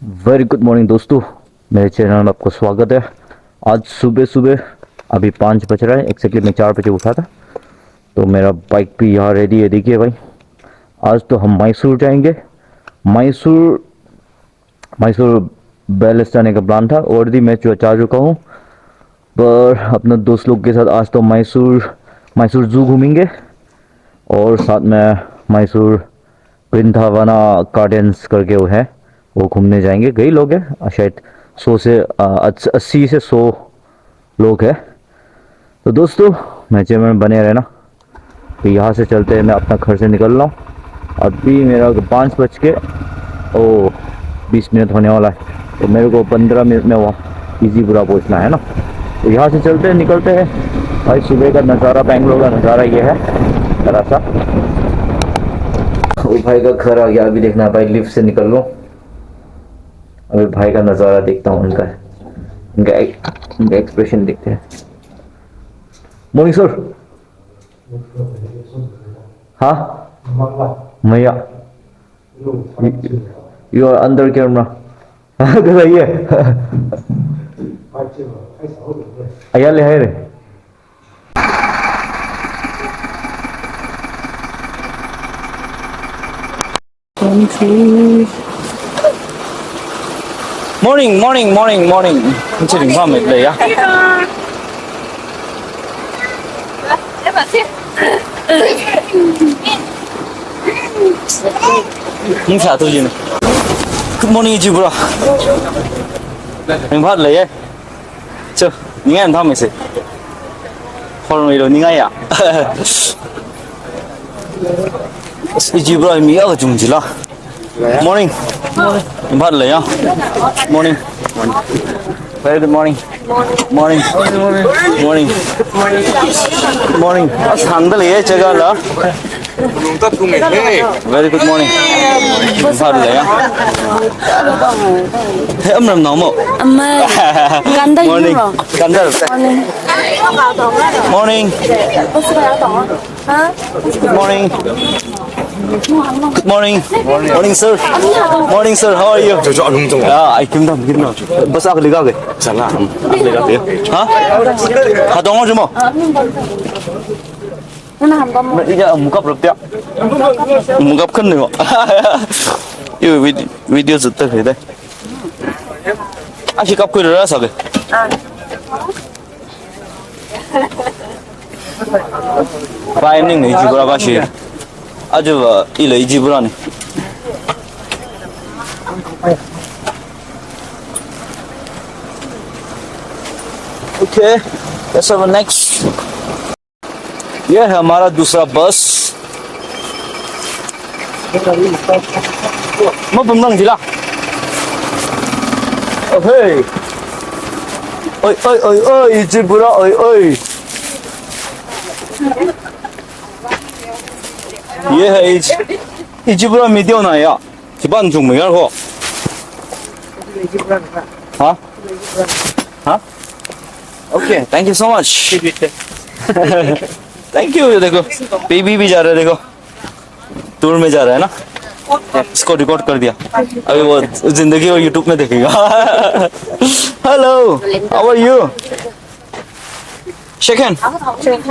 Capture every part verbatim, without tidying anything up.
Very good morning दोस्तों, मेरे चैनल में आपको स्वागत है। आज सुबह सुबह, अभी पाँच बज रहा है, एग्जैक्टली मैं चार बजे उठा था, तो मेरा बाइक भी यहाँ रेडी है। देखिए भाई, आज तो हम मैसूर जाएंगे। मैसूर, मैसूर पैलेस जाने का प्लान था, ऑलरेडी मैं जो जा चुका हूँ, पर अपने दोस्त लोग के साथ आज तो मैसूर, मैसूर जू घूमेंगे और साथ में मैसूर वृंदावना गार्डन्स करके वो है, वो घूमने जाएंगे। कई लोग हैं, शायद सौ से, आ, अस्सी से सौ लोग हैं। तो दोस्तों, मेरे चैनल में बने रहना। तो यहाँ से चलते हैं, मैं अपना घर से निकल रहा हूँ। अभी मेरा पाँच बज के, ओ, बीस मिनट होने वाला है, तो मेरे को पन्द्रह मिनट में वहाँ इजीपुरा पहुँचना है ना। तो यहाँ से चलते हैं, निकलते हैं। भाई, सुबह का नज़ारा, बैंगलोर का नज़ारा ये है, जरा सा। ओ भाई का घर आ गया, अभी देखना भाई, लिफ्ट से निकल लो। अभी भाई का नज़ारा देखता हूँ, उनका, उनका एक, उनका एक्सप्रेशन देखते हैं। Morning sir. हाँ? मया। You are under camera. Kazai ye. Aya le hai re. Morning, morning, morning, morning. Nchi ringphāmei le ya. Ningsha tu jin. Good morning, Ichibura. Ringphā le ya. Cho, ningai mathāmeise. Hormei lo ningai ya. Ichibura mi akachung jila. Morning. Ringphā le ya. Morning. Very good morning. Morning. Morning. Morning. As hangda le ya chaga la. Very good morning. Ringphā le ya. Hey, amram nao mo? Amma. Gandar. Morning. Gandar. Morning. Morning. Good morning. Good morning. Morning, sir. Morning, sir. How are you? Cho, cho, alung cho. Ah, I came down, came down. Bus akha liga ke. Sala. Akha liga ke. Ha? Hadong mo? Nana hamba mo? Ina mukap rap dia. Mukap kan ni mo. Yo, vid-, video shoot tak hai dai. Ashi kap kui rara sa ke. Ah. Bye, ning ni Ichibura ba shi. Aja ba ila Ichibura ni. Okay, let's have a next. ये है हमारा दूसरा बस। Mapamlang jila. Oh, hey. Oi, oi, oi, oi, Ichibura, oi, oi. ये है etch-, Ichibura mi teo na ya. Chiban chung mi yar ho. Ha? Ha? Okay, thank you so much. Thank you, ये देखो, baby भी जा रहा है, देखो, tour में जा रहा है ना, इसको record कर दिया, अभी वो जिंदगी और YouTube में देखेगा। Hello, how are you? Shake hand.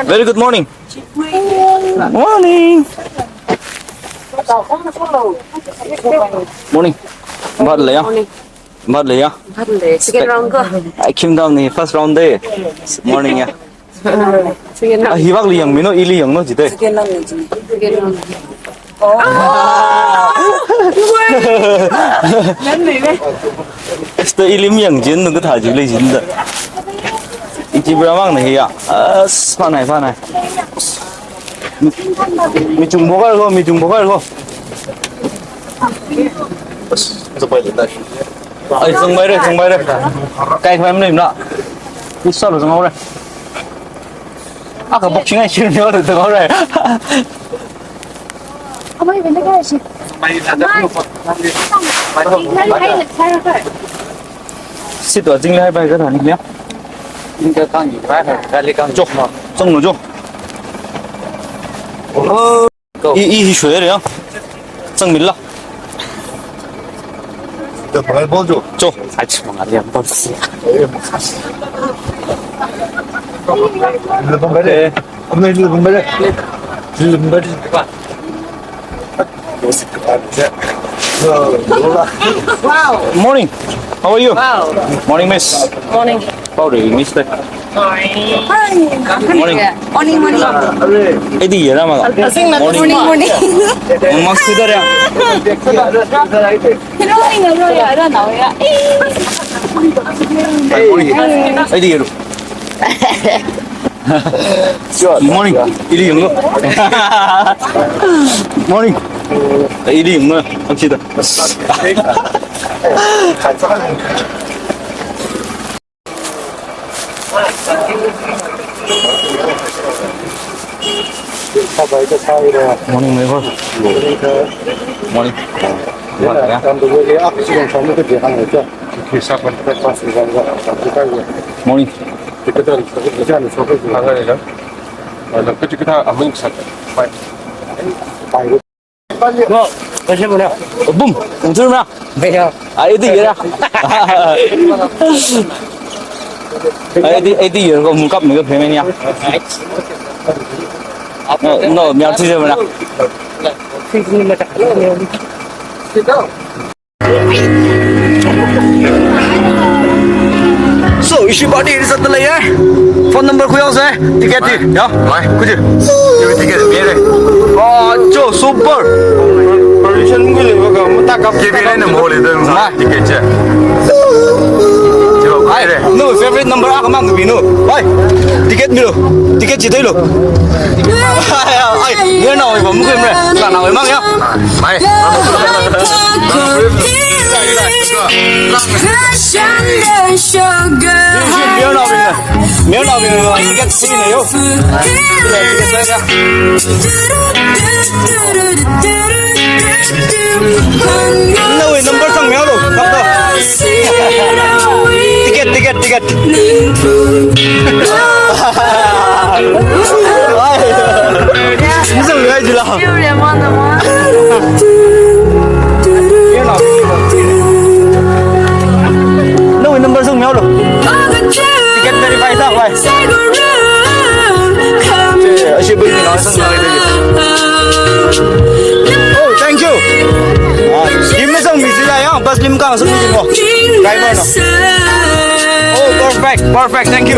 Very good morning. Morning. Morning. Bad le ya. Bad le ya. Bad le. Second round ko. I came down ni first round de. Morning ya. Second round. Ah, hibak li yang mino, ili yang no jite. Second round ni jite. Second round. Oh. Nan ni me. Esta ili mi yang jin nung ka tha ju le jin da. Ichibura mang ni ya. As, panai, panai. Mi chung bokar ko, mi chung bokar ko. Ai, zangbai re, zangbai re. Kai kai mne na. Usa lo zangbai re. Aka bok chingai chin yo lo zangbai re. Amai bende kai shi. Amai. Sit wa jing lai bai ka thani ya. Inga kang yi bai ka kali kang jo. Zang lo jo. Oh. I, i hi shwe re ya. Zang mila. Ball jo. Jo, achi mangā ya, ball si. Lebang bere. Amne lebang bere. Lebang bere. Wow. Morning. How are you? Wow. Morning, miss. Morning. How are you, mister? Morning. Hi. Morning. Morning, morning. Edi yera ma. Morning. Morning, morning. Morning, morning. Morning. Edi yero. Morning. Edi yungo. Morning. Edi yungo. Akshita. Morning, Mehul. Morning. Morning. Bum, ungtur na. Ah, edi yera. Ah, edi, edi yera ko mukap mukap payment ya. No, no, miao tsi mana. So, ishi party ini satu lagi ya. Phone number khuihaosa, ticket di, ya. Mai, kuji. Ticket, ticket. Wow, jo, super. Permission mungkin le, baka, mata kap. Kibine na mole dan. Mai. Ticket je. Jo, ai, no, favorite number akhamang binu. Mai. Ticket milu. Ticket jitailu. Ai, ai, ai, ya na, iba mungkin mre. Sana, imang ya. Mai. Nawui number sangmihaolu, doctor. Ticket, ticket, ticket. Ai. Nisang ngai jila. Nawui number sangmihaolu. Ticket verify sāvai. Ashi bui ni ngasang ngai de. Oh, thank you. Ah, yim masangmi jila ya, bus lim kang sangmi jimo. Driver no. Oh, perfect, perfect, thank you.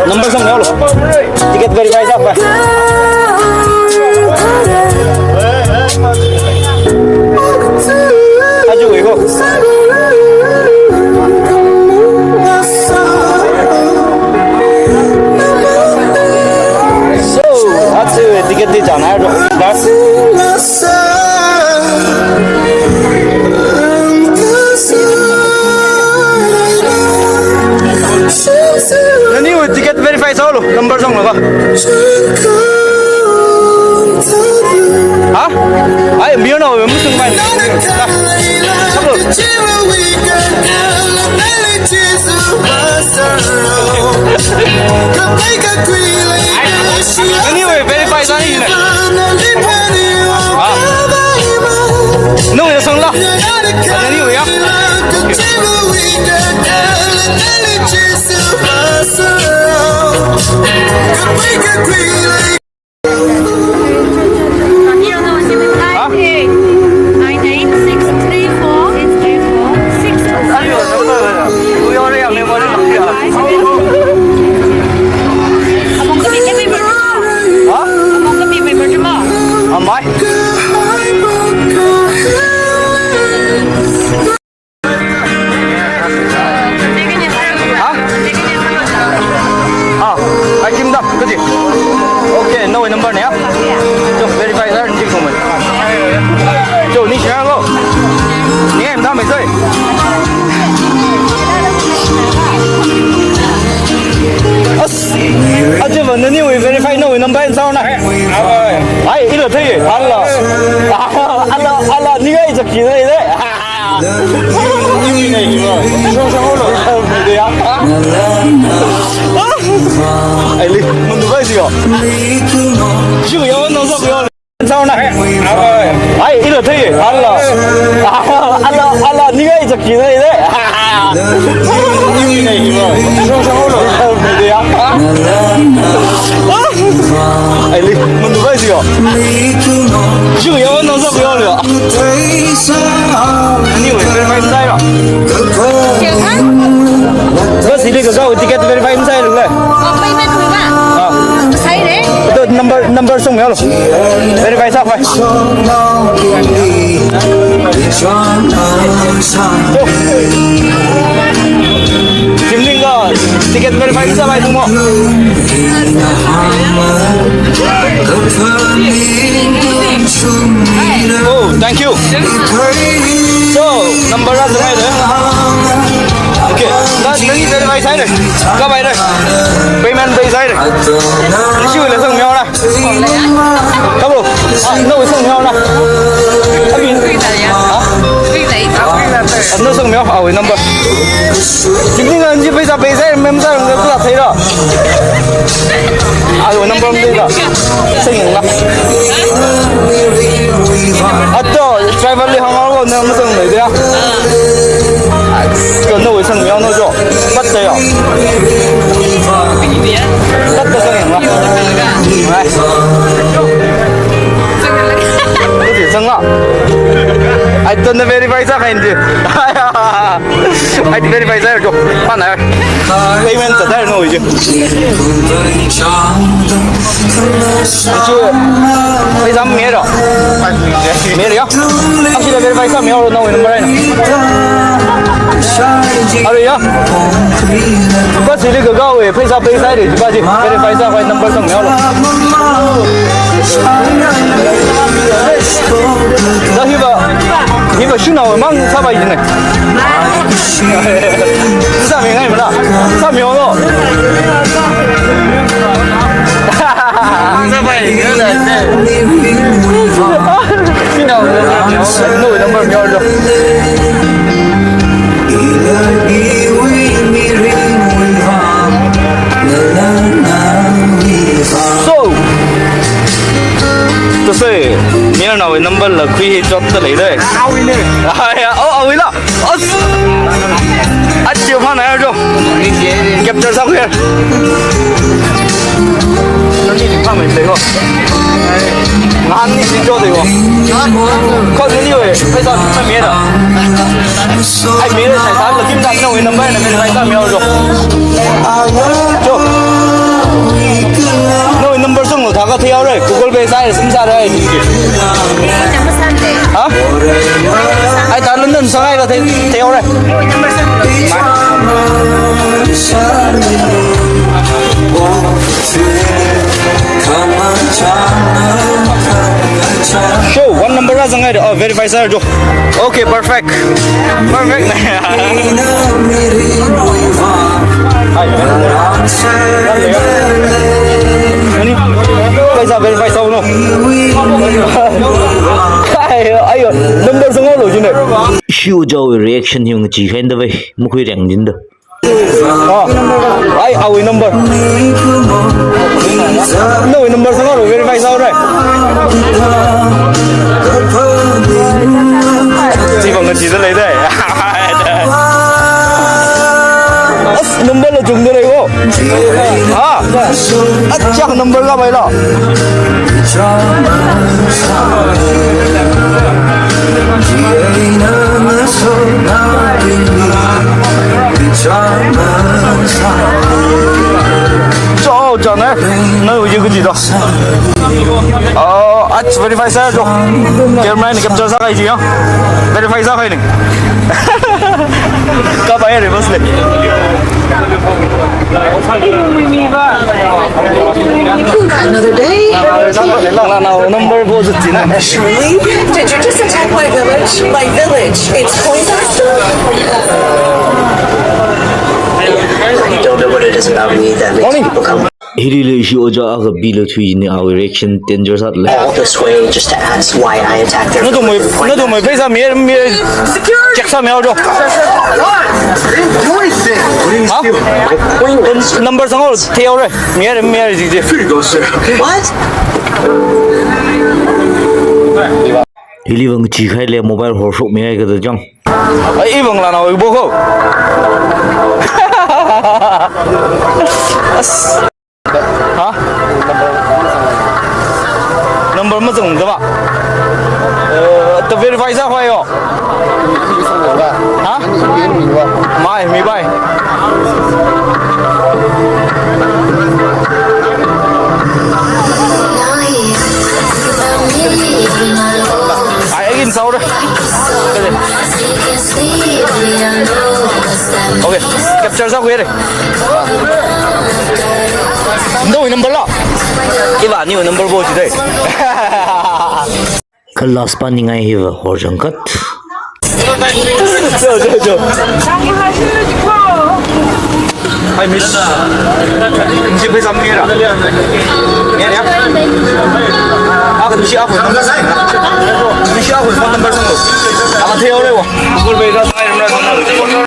Number sangmihaolu. Ticket verify sāvai. Aja wui ko. So, aja ticket di chānhaira. Naniwui ticket verify sālu, number sanglu ba. Ha? Ai, miona we musung mai. Sālu. Anyway, verify sāni ne. Ah. No, ya sangla. Anyway, ya. Huh? Nine eight six three four six four six. Huh? Amai. Ha? Ah, ai kim da, kaji. Okay, nawui number ne ya? Jo, verify sāra, ningching songmei. Jo, ningshirang lo. Ning em da mai sai. As, aja ba naniwui verify nawui number in sound na. Ai, ilo thei, ala. Ala, ala, ni ai chak ki dai dai. Ai, li, mun du bai si yo. Ju yo, no sok yo. Sound na. Ai, ilo thei. Ala. Ala, ala, ningai chakki na ide. Ai, li, mun dubai sio. Shu yo, no so yo lo. Anyway, verify masāra. Bus hili kazao ticket verify masāra le. Oh, payment hui ba? Ah. Sai re? To number, number sung yo lo. Verify sāpai. Jimling ka ticket verify sāpai mo. Oh, thank you. So, number ra zangai de. Okay. Na, nani verify sāra. Kapai ra. Payment pay sāra. Issue le sang myo na. Kapo. Ah, no, sang myo na. Abi. Ha? No, sang myo. Ah, wait, number. Jimling ngan ji paisa paisa mem sa ngan kula thei ra. Ayo, number mde da. Sing la. Ato, driver li hang lo na masang le da. Ko no sang yo no jo. Pat ta yo. Pat ta sang la. Ai. Ko di sang la. Ai, to na verify sākahai ndi. Ai, verify sāra jo. Pana. Payment sāda no ji. Chu, paisa mero. Mero ya. Actually, verify sāmyo na number na. Are ya. Bus hili kazao e, paisa paisa re, bus ji. Verify sāpai number sāmyo lo. Da hiva, hiva shunao mang sāpai jine. Sāmi ngai mana? Sāmi ono. Sāpai. No, number myo lo. So, to say, myo na number la khui hi chot ta lei de. Awui ne. Ai, oh, awui la. As. Achi phana ya jo. Capture sākhuiya. Nani ni phamei lei ko. Ngan ni si jo de ko. Ko ni ni we, paisa mero. Ai, mero sai ta la kim ta no number na mero sai ta myo jo. Jo. No number sung lo ta ka thei aure. Google Pay sai sim sa re. Ha? Ai, ta London sangai la thei, thei aure. Show one number ra zangai de. Oh, verify sāra jo. Okay, perfect. Perfect. Ani, paisa verify sāo no. Ayo, ayo, number sāngao lo jine. Shu jaowe reaction hi ngachee khain da vai, makhuirang jin da. Oh, ai, awui number. Nawui number sāngao lo, verify sāo re. Chi bang ngachee da lei de. As, number la chungda lei ko. Ha? Achak number kapai la. Cho, cho ne. Nawui kaji do. Oh, ach verify sāra jo. Camera ni capture sākahai ji ya. Verify sākahai ni. Kapai re bus le. Another day. Na, na, number po zut jina. Surely, did you just attack my village? My village. It's Coinbase. You don't know what it is about me that makes Morning. People come Hili le ishi oja akha bila thui ni awui reaction danger sāda lei. All this way just to ask why I attacked their Nado moi, nado moi paisa mi, mi, check sāmi aojo. What are you doing? What are you Ha? stealing? My coin. Number sāngao, thei aure. Mi, mi, ji, ji. Here you go, sir. Okay. What? Ili vang chi khai le mobile horshok mi ai kada jang. Ai, i vang lana oi boko. As. Ha? Number mazang da ba. Eh, ta verify sākhavai yo. Ha? Mai, mi bai. Ai, again, saura. Okay, capture sākhuire. Nawui number la? Iva, nawui number bo chi dai. Kha last pa ningai hiva horjang kat. Jo, jo, jo. Hi, miss. Ningshi pheisā mira. Ya, ya. Akha ningshi akha number sai. Ningshi akha phone number sālu. Akha thei haore wo. Google Pay sā sai.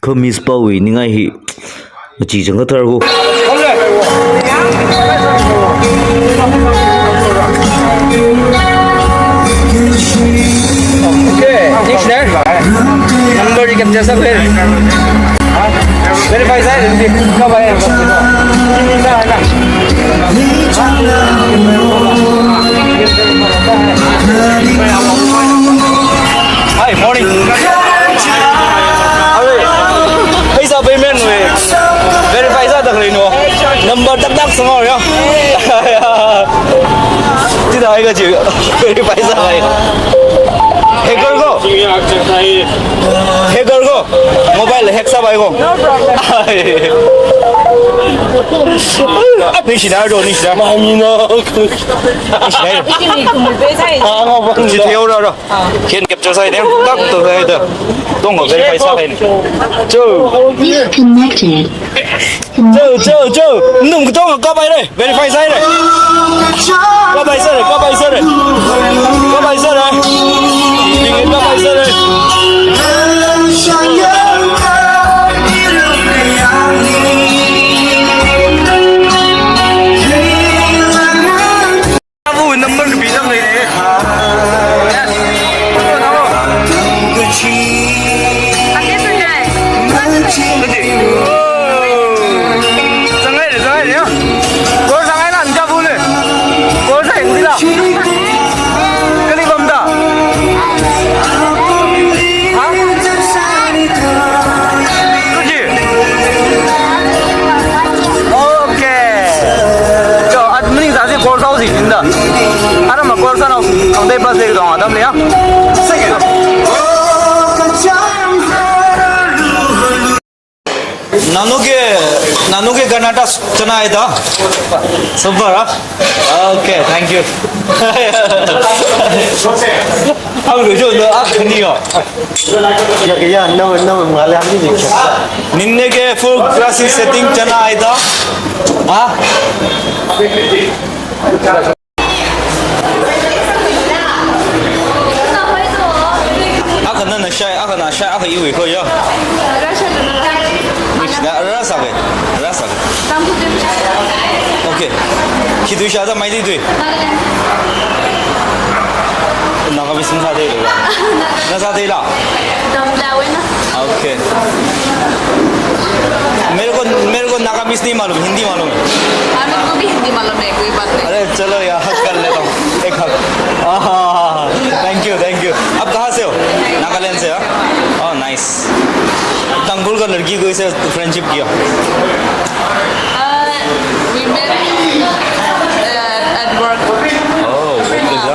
Kha miss pawui ningai hi. Machi chang kathar ko. Okay, next there. Number you can just up here. Verify side, hindi ka ba yan? Hi, morning. Are, pheisā payment wui verify sāda khalei no. Number tak tak sāngaor ya. Tida ai ka chi verify sākhavai. Hacker ko. Hacker ko. Mobile hack sāpai ko. Ningshina do, ningshina. Mami no. Ningshina. Chi theo ra ra. Khen capture sāi ne, tak to sāi da. Tong ko verify sāi ne. Cho. Disconnected. Cho, cho, cho. Num tong ko kapai re. Verify sāi re. Kapai sāi re, kapai sāi re. Kapai sāi re. Kapai sāi re. Abu number ni bidang le. Yes. Ate sunai. Ate. Oh. Sangai le, sangai le, ya. Call sangai na, nja bu le. Call sai, kuli la. Kali bam da. Ha? Kaji? Okay. Cho, at maningsāsi call sāusi jinda. Ara ma call sānao, ang dai bus dai dong adam le ya. Nanu ke, nanu ke Karnataka chana aida. Super, ha? Okay, thank you. Ang lujo no ak ni yo. Ya, ya, no, no, ngale ang ni. Ninne ke full classic setting chana aida. Ha? Akha nana shai, akha na shai, akha iwui ko yo. Nishina, rasa ke, rasa ke. Okay. Khi tui sha da mai di tui. Naga bisim sa de la. Na sa de la. Okay. मेरे को, मेरे को नागामीज नहीं मालूम, हिंदी मालूम है। हाँ, मेरे को भी हिंदी मालूम है, कोई बात नहीं। अरे, चलो यार, हक कर लेता हूँ, एक हक। आहा, thank you, thank you। आप कहाँ से हो? नागालैंड से हो? Oh, nice। तांगखुल का लड़की को इसे friendship किया? Uh, we met, uh, at work। Oh, work पे था।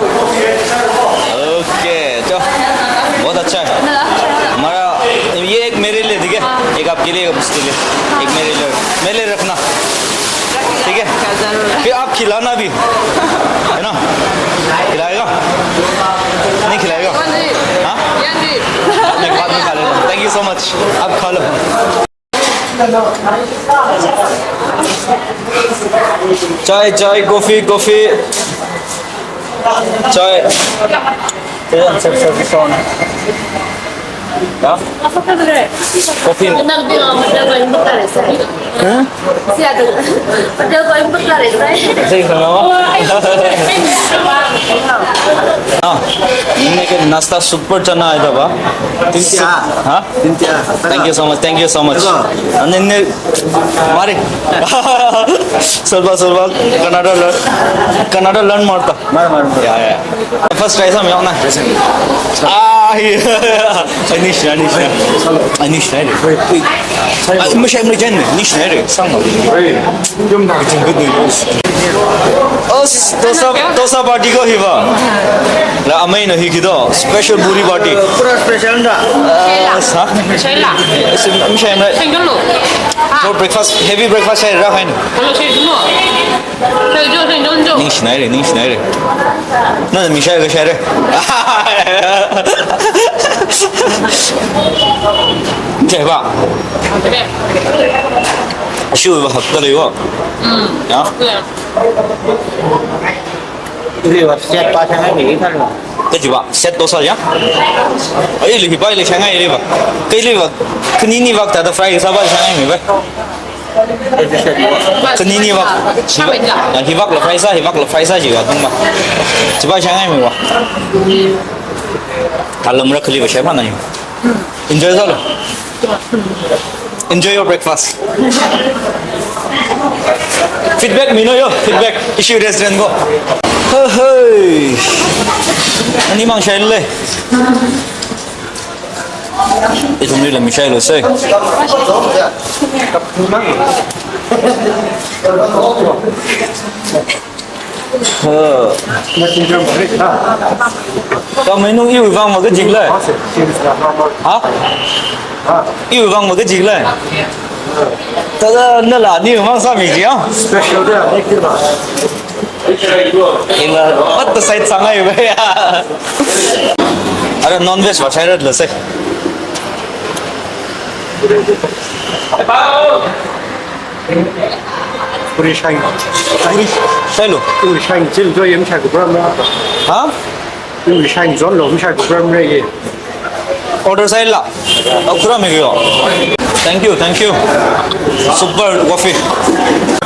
Okay, तो बहुत अच्छा है। हमारा, ये एक मेरे लिए, ठीक है? एक आपके लिए, एक उसके लिए, एक मेरे लिए, मेरे लिए रखना, ठीक है? फिर आप खिलाना भी, है ना? खिलाएगा? नहीं खिलाएगा? हाँ? नहीं, बाद में खा लेता हूँ। Thank you so much। आप खा लो। चाय, चाय, coffee, coffee। चाय। Sir, sir, sir, sir। क्या? Coffee। हैं? सही सुनाओ। हाँ, इनमें के Nasta super chana hai taba. Tintia. Ha? Tintia. Thank you so much. Thank you so much. Hello. Anenne mari. Salva, salva. Kannada learn. Kannada learn marta. Mar, mar, mar. Yeah, yeah. First try sa miyong na. Ah, yeah. Anish, Anish. Anish, Anish. Ai, mashai mashai ne, nish ne re, sang ma. Oi, yum da. Good news. Os, dosa, dosa party ko hiva. La amei no hi kido, special buri party. Pura special da. Ah, sa? Shela. Sim, mashai mashai. Shenglo. For breakfast, heavy breakfast hai ra hai no. Hello, shenglo. Ningshinaire, ningshinaire. Nana mishai kashai re. Jai ba. Shu ba hapta leiwa. Ya. Iri ba set pa shangai ni thar ba. Kaji ba set dosa ya. Ai li ba li shangai li ba. Kai li ba. Kani ni ba ta da fry sa ba shangai mi ba. Kani ni ba, hiva, ya, hiva la fry sa, hiva la fry sa jiva tung ba. Jiva shangai mi ba. Talam ra khali ba shai ba na. Enjoy salo. Enjoy your breakfast. Feedback mino yo, feedback. Ishi restaurant ko. Hey, hey. Ani mang shai le. Ithumli la mishai lo sai. Ka mei nung iwui vang ma kajik lai. Ha? Iwui vang ma kajik lai. Tada nala ni mang sa mi ji ya. Special day, thank you. Ila, what the side sangai ba ya. Ara non-veg ba shairat la sai. Puri shine. Puri shine lo. Puri shine, chil jo yem shai kubram na. Ha? Puri shine zone lo, yem shai kubram re ye. Order sai la. Au, kura mi kyo. Thank you, thank you. Super coffee.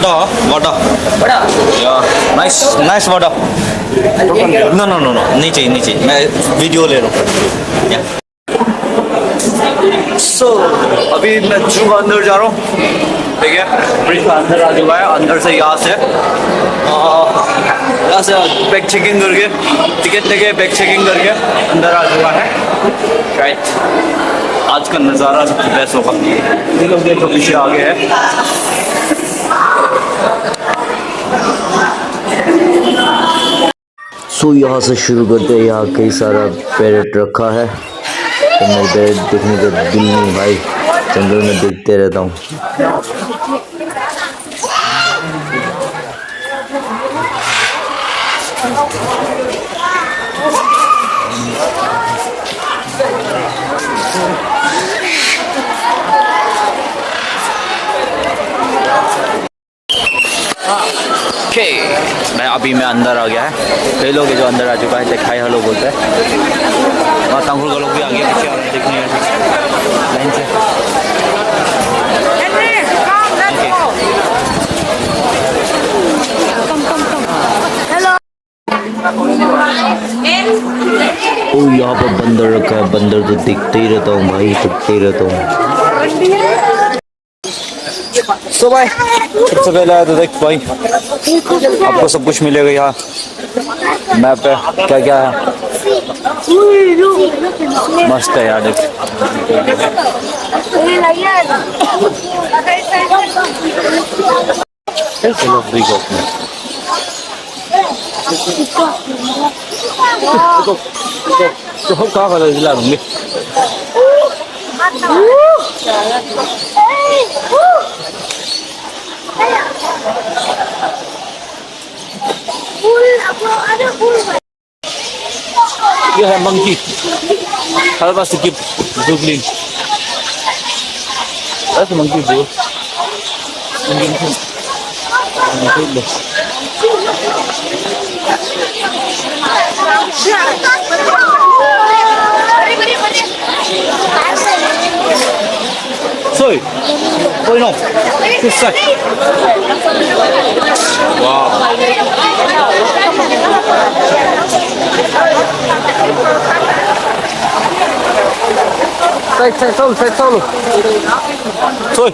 Vada, vada. Vada? Yeah. Nice, nice vada. No, no, no, no. Niche, niche. Main video le raha hoon. Yeah. So, अभी मैं जू का अंदर जा रहा हूँ। ठीक है, ब्रिज का अंदर आ चुका है, अंदर से यहाँ से, आ, यहाँ से bag checking करके, टिकट लेके bag checking करके अंदर आ चुका है। शायद आज का नज़ारा सबसे बेस्ट होगा। ये लोग देखो पीछे आ गए हैं। So यहाँ से शुरू करते हैं, यहाँ कई सारा पैरेट रखा है। तो मैं पैरेट देखने का दिल नहीं भाई, जंगल में देखते रहता हूँ। ओके, मैं अभी मैं अंदर आ गया है। कई लोग हैं जो अंदर आ चुका है, तो हाय हेलो बोलते हैं। वहाँ तांगखुल का लोग भी आ गया, पीछे आ रहे हैं, देखने हैं। लाइन से। ओके। ओ, यहाँ पर बंदर रखा है, बंदर तो देखते ही रहता हूँ भाई, देखते ही रहता हूँ। So भाई, सबसे पहले आया तो देख भाई, आपको सब कुछ मिलेगा यहाँ मैप पे, क्या क्या है। मस्त है यार, देख। ये है मंकी। हलवा से गिफ्ट, जुगलिंग। That's a monkey, bro. Sorry. Oi, no. This side. Wow. Side, side, solo, side, solo. Soi.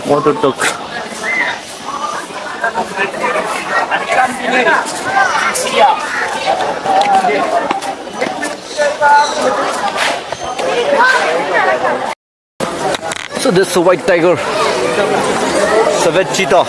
Water talk. So this is a white tiger, savage cheetah.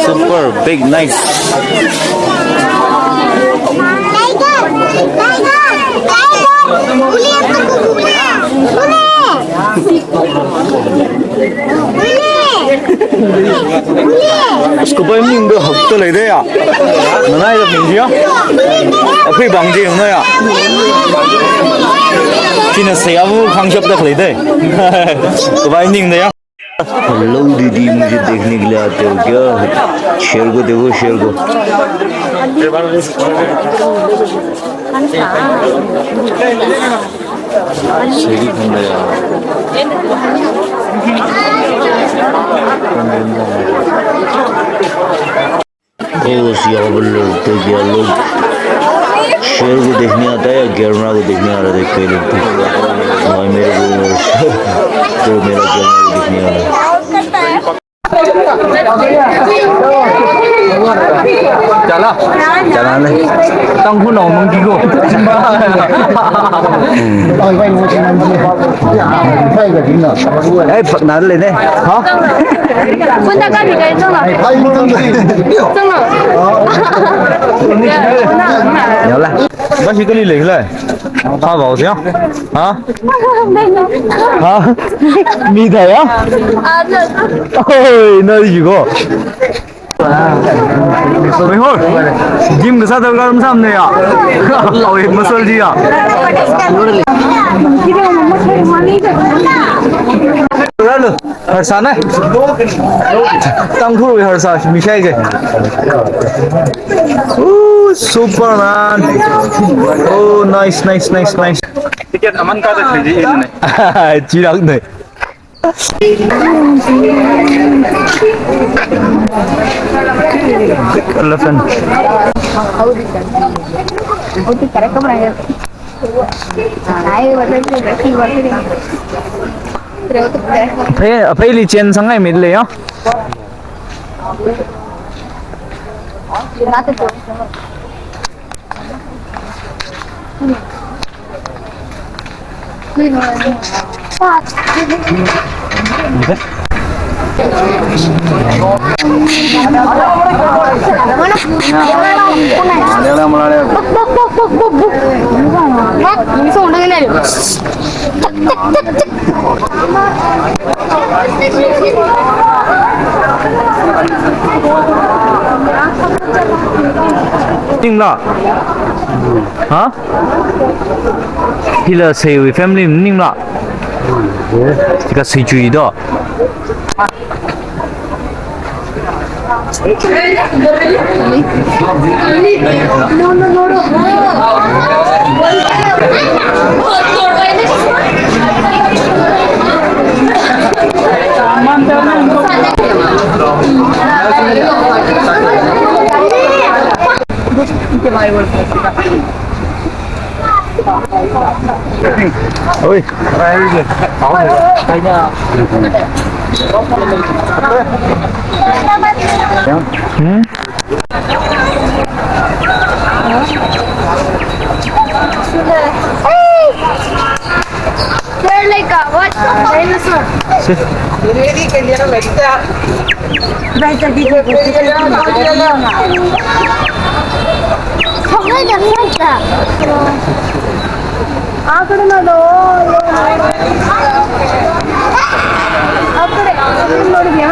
Super big, nice. Scuba ningda hakta leida ya. Nanai da mingdi ya. Akhui bangdi yangna ya. China sayabu khangshap da leida. Scuba ningda ya. Hello दीदी, मुझे देखने के लिए आते हो क्या? Share ko dekho, share ko. Seri khanda ya. ओ, यहाँ पर लोग तो क्या लोग शेर को देखने आता है या गैंडा को देखने आ रहा है, कई लोग तो। भाई मेरे को तो मेरा गैंडा को देखने आ रहा है। Chala. Chala ne. Tangkhul nao monkey ko. Ei, pak na le ne. Ha? Phone ta ka ni kai zong la. Zong la. Yola. Ba shi kali le la. Ha, ba siya. Ha? Ha? Mi thāya? Oi, na ji ko. Mehor. Gym kasā darkar masāmane ya. Oi, muscle ji ya. Ralo. Harsāna. Tangkhulwui harsā mishai ke. Ooh, super man. Oh, nice, nice, nice, nice. Ticket aman kada khaji ne. Chirākne. Elephant. Aphei, apheili chensang ai mit le ya. Tingla. Ha? Hila seiwui family maningla. Tika seichui do. Oi. Hmm? They're like a what? Dinosaur. అక్కడ ఉన్నదో. అక్కడే, అక్కడ నోడియా?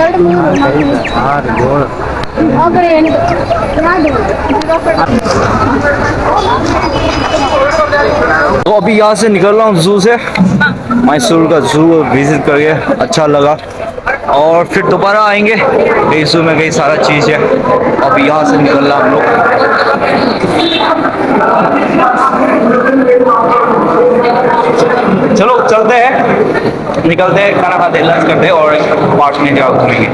ಎರಡು ಮೂರು. అక్కడే ఏంటి? तो अभी यहाँ से निकल रहा हूँ जू से। मैसूर का जू विजिट करके अच्छा लगा। और फिर दोबारा आएंगे। ये जू में कई सारा चीज़ है। अब यहाँ से निकल रहा हम लोग। चलो, चलते हैं, निकलते हैं, खाना खाते हैं, लंच करते हैं और पार्क में जाकर घूमेंगे।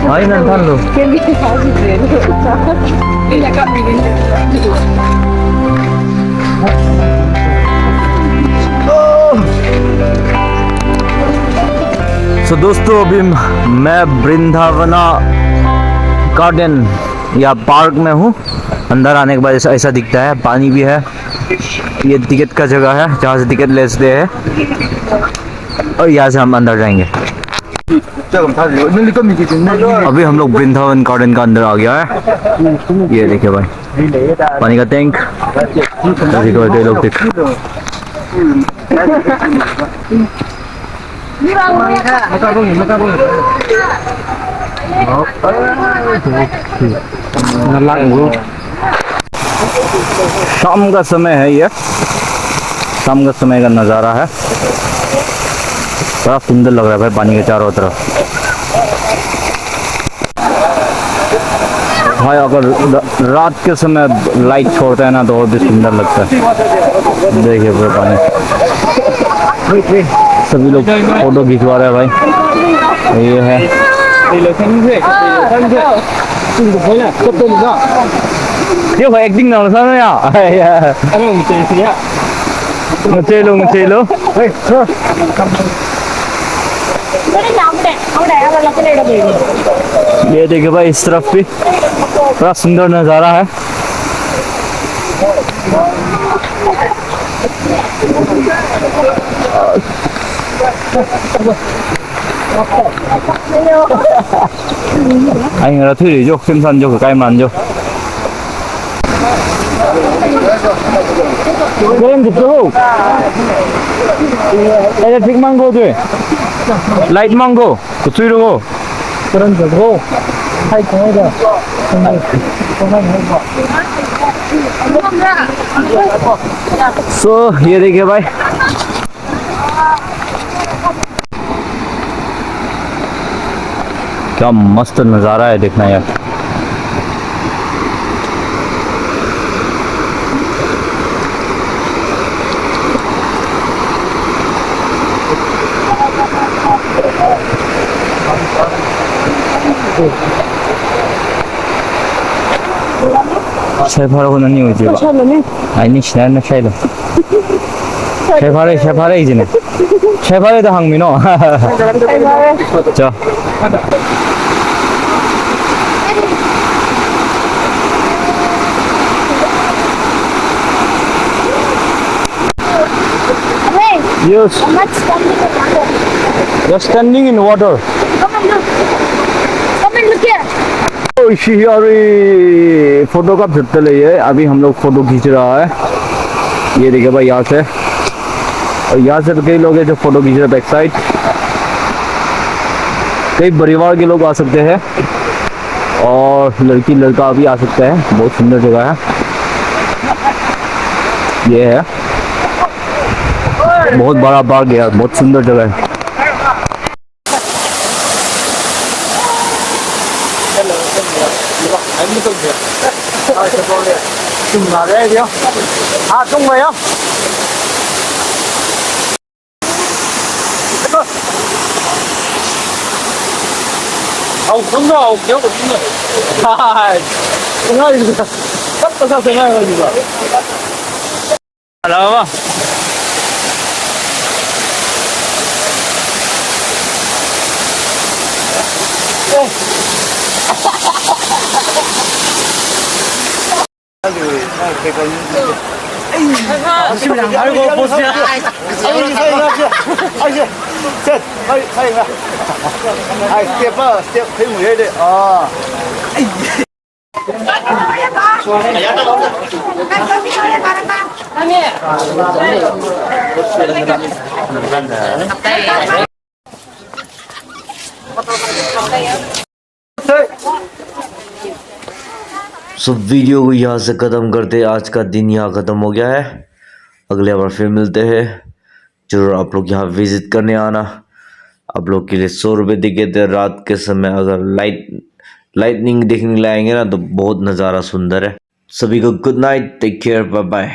Ai, nang thanlu. So दोस्तों, अभी मैं वृंदावना गार्डन या पार्क में हूँ। अंदर आने के बाद ऐसा, ऐसा दिखता है, पानी भी है। ये टिकट का जगह है, जहाँ से टिकट लेते हैं, और यहाँ से हम अंदर जाएंगे। अभी हम लोग वृंदावन गार्डन का अंदर आ गया है। ये देखिए भाई, पानी का टैंक। देखो, ये लोग देख। शाम का समय है ये, शाम का समय का नज़ारा है। बड़ा सुंदर लग रहा है भाई, पानी के चारों तरफ। भाई, अगर र-, रात के समय लाइट छोड़ते हैं ना, तो और भी सुंदर लगता है। देखिए पूरा पानी। सभी लोग फोटो खिंचवा रहे हैं भाई। ये है। देखो, एक्टिंग ना हो सामने यार। चलो, चलो। ये देखिए भाई, इस तरफ भी बड़ा सुंदर नज़ारा है। Ai, ngarā thui jo, khim san jo, kai man jo. Karen jitto ho. Electric mang go tui. Light mang go. Kuchui ro go. Karen jitto ho. Hai, koi da. So, ये देखिए भाई। क्या मस्त नज़ारा है, देखना यार। Shaiphāra ko nani ho jiba. Ai, ni shina na shailo. Shaiphāra, shaiphāra jine. Shaiphāra da hāngmi no. Cha. Hey, yes. How much standing in water? You're standing in water. Come and look. Come and look here. ओ, इसी यार, ये फोटो का फिर ले, ये अभी हम लोग फोटो खींच रहा है। ये देखिए भाई, यहाँ से, और यहाँ से भी कई लोग हैं जो फोटो खींच रहे हैं बैक साइड। कई परिवार के लोग आ सकते हैं और लड़की लड़का भी आ सकते हैं। बहुत सुंदर जगह है ये है, बहुत बड़ा पार्क है यार, बहुत सुंदर जगह है। Hello. So वीडियो को यहाँ से ख़त्म करते हैं। आज का दिन यहाँ ख़त्म हो गया है। अगले बार फिर मिलते हैं। ज़रूर आप लोग यहाँ विजिट करने आना। आप लोग के लिए सौ रुपये टिकट है। रात के समय अगर लाइट, लाइटनिंग देखने के लिए आएंगे ना, तो बहुत नज़ारा सुंदर है। सभी को good night, take care, bye bye.